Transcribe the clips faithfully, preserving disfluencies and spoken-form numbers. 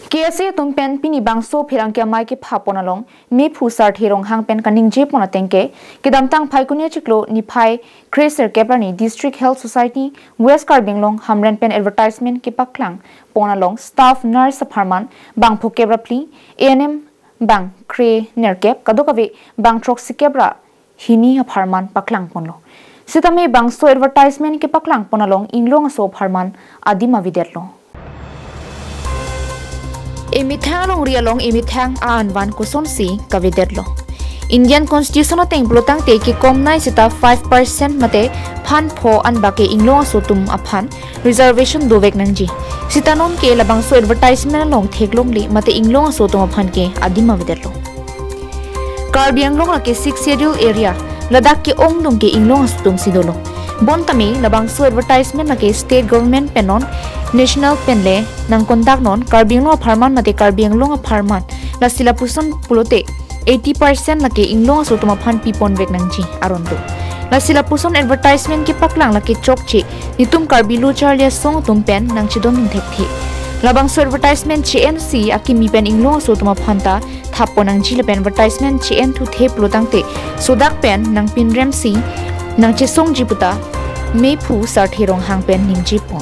K S A atum pen pini bangso pherangke amei kepha pon along Mephu Sarthe Ronghang pen kaningje pon ateng ke, kedamtang Phaikuni achiklo niphai kre-sirkep arni District Health Society West Karbi Anglong Hamren pen advertisement kepaklang pon along staff nurse apharman bang phokep ra phli, A N M bang kre nerkep, kadokave bang throksikep ra hini apharman paklang ponlo. Sitame bangso advertisement kepaklang pon along inglong aso apharman adim avedetlo. Emethang alongri along emethang a-anvan kosonsi kavedetlo. Indian Constitution ateng pulotangte kekomnei seta five percent mate phan pho an bak ke inglong aso atum aphan reservation dovek nangji. Sita non ke labangso advertisement along theklongle mate inglong aso atum aphan ke adim avedetlo. Karbi Anglong lake Sixth Schedule area, ladak ke-ongdung ke inglong aso atum si dolo. Bonta me labangso advertisement lake state government pen non, national pen le nang conduct non, Karbi Anglong apharman mate Karbi Anglong apharman, lasi lapuson pulote eighty percent lake inglong aso atum aphan piponvek nangji aron do. Lasi lapuson advertisement kepaklang lake chokche, netum Karbi Lo Charli Asong atum pen nangchedondun thekthe. Labangso advertisement che-ensi akimi pen inglong aso atum aphan ta thap pon nangji lapen advertisement che-en thuthe pulotangte sodak pen nangpinremsi nangchesongji puta Mephu Sarthe Ronghang pen ningje pon.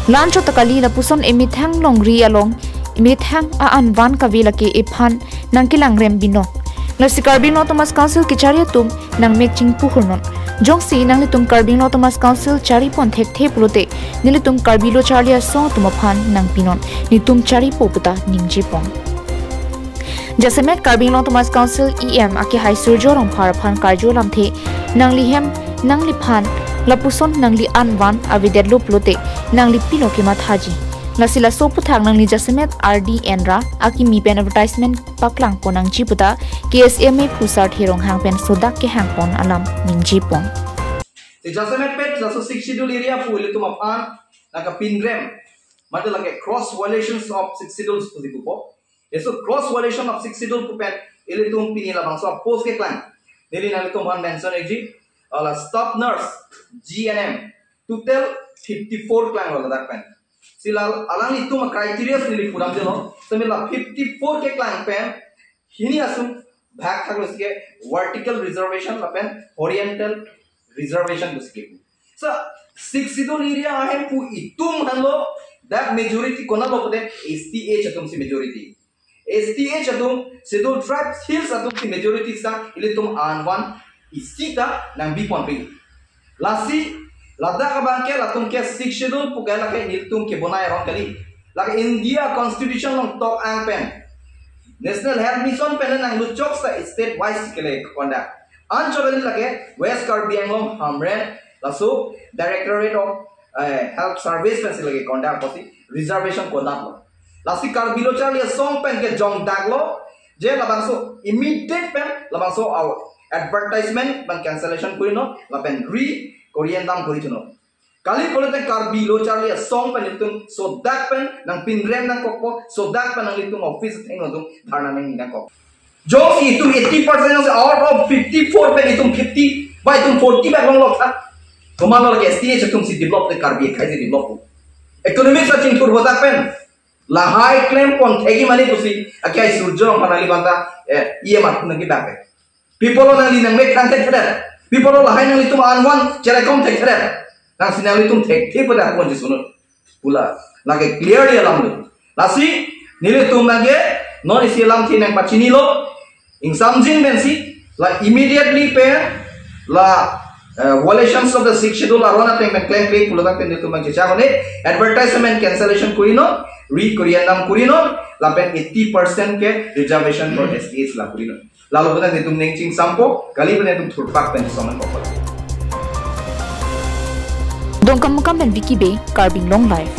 La-anchot ta kali, lapuson emethang alongri along emethang a-anvan kave lake ephan nangkelangrem binong. Lasi Karbi Anglong Autonomous Council kechari atum nangmek chingpu hurnon. Jongsi nanglitum Karbi Anglong Autonomous Council chari pon thekthe pulote, nelitum Karbi Lo Charli Asong atum aphan nangpinon. Netum charipo puta ningje pon. Jasemet Karbi Anglong Autonomous Council E M akehai Surjya Rongphar aphan karju alamthe, nanglihem nangliphan lapuson nangli anvan avedetlo pulote, nangli pilo kemathaji. Lasi laso aputhak nangli jasemet ardi enra akimi pen advertisement paklang pon nangji puta K S A Mephu Sarthe Ronghang pen sodak kehang pon alam ningje pon. Si jasemet pet laso Sixth Schedule area pu ilitum aphan nangkapinrem, mate lake cross violations of Sixth Schedule pusi pupo. Laso cross violation of Sixth Schedule pu pen ilitum pini labangso post keklang, neli nanglitum aphan mention nangji, la staff nurse, G N M, total fifty-four klanglo ladak pen. Si la alanglitum criteria neli pudamjelo, sitame la fifty-four keklang pen hini asum bhag thaklo, sike vertical reservation lapen horizontal reservation pusi ke. So, Sixth Schedule area ahemphu itum aphanlo, dak majority konatlo pulote S T H atum si majority. S T H atum, Scheduled Tribes Hills atum si majority sang ilitum anvan isi ta nangbi ponpe. Lasi, ladak abang ke, latum ke Sixth Schedule pu ke lake nelitum kebonai arong kali. Lake India Constitution along tok ang pen, National Health Mission pen nangluchok sa state wise kele conduct. Anchot kali lake West Karbi Anglong Hamren, laso Directorate of, eh, Health Service pensi lake conduct pusi reservation konatlo. Lasi Karbi Lo Charli Asong pen kejongdaklo, je labangso immediate pen labangso a-advertisement abang cancellation kurinon, lapen re-korean dam kuri thunon. Kali pulote Karbi Lo Charli Asong pen itum sodak pen nangpinrem nangkokpo, sodak pen nanglitum office athengno itum dharna nangji nangkok. Jongsi itum eighty percent jongsi out of fifty-four pen itum fifty ba itum forty ba longlok tha, komatlo lake S T H atum si develop, te Karbi akhei si develop? Economics achingthur hodak pen lahai klem pon thegi mane pusi akehai Surjya Rongphar nangli banta, eh, E M atum nangkebak ke. Pi pulo nangli nangmek thang thekthedet? Pi pulo lahai nanglitum anvan cherekom thekthedet? Nangsi nanglitum thekthe pada pon ji sunut pula. Lake clearly alamlo. Lasi nelitum nangke non isi alamthe nangpachinilo. Ingsamjin pensi la immediately pen la, eh, violations of the Sixth Schedule aron ateng pen klem kle pulo tangte nelitum nangchechak un-e, advertisement cancellation kurinon, re-korean dam kurinon, lapen eighty percent ke reservation for S T H la kurinon. Lalo pen nelitum ning chingsampo, kali pen nelitum thurphak pen songan kokol. Dongkamukam pen Vicky Bey, Karbi Anglong Live.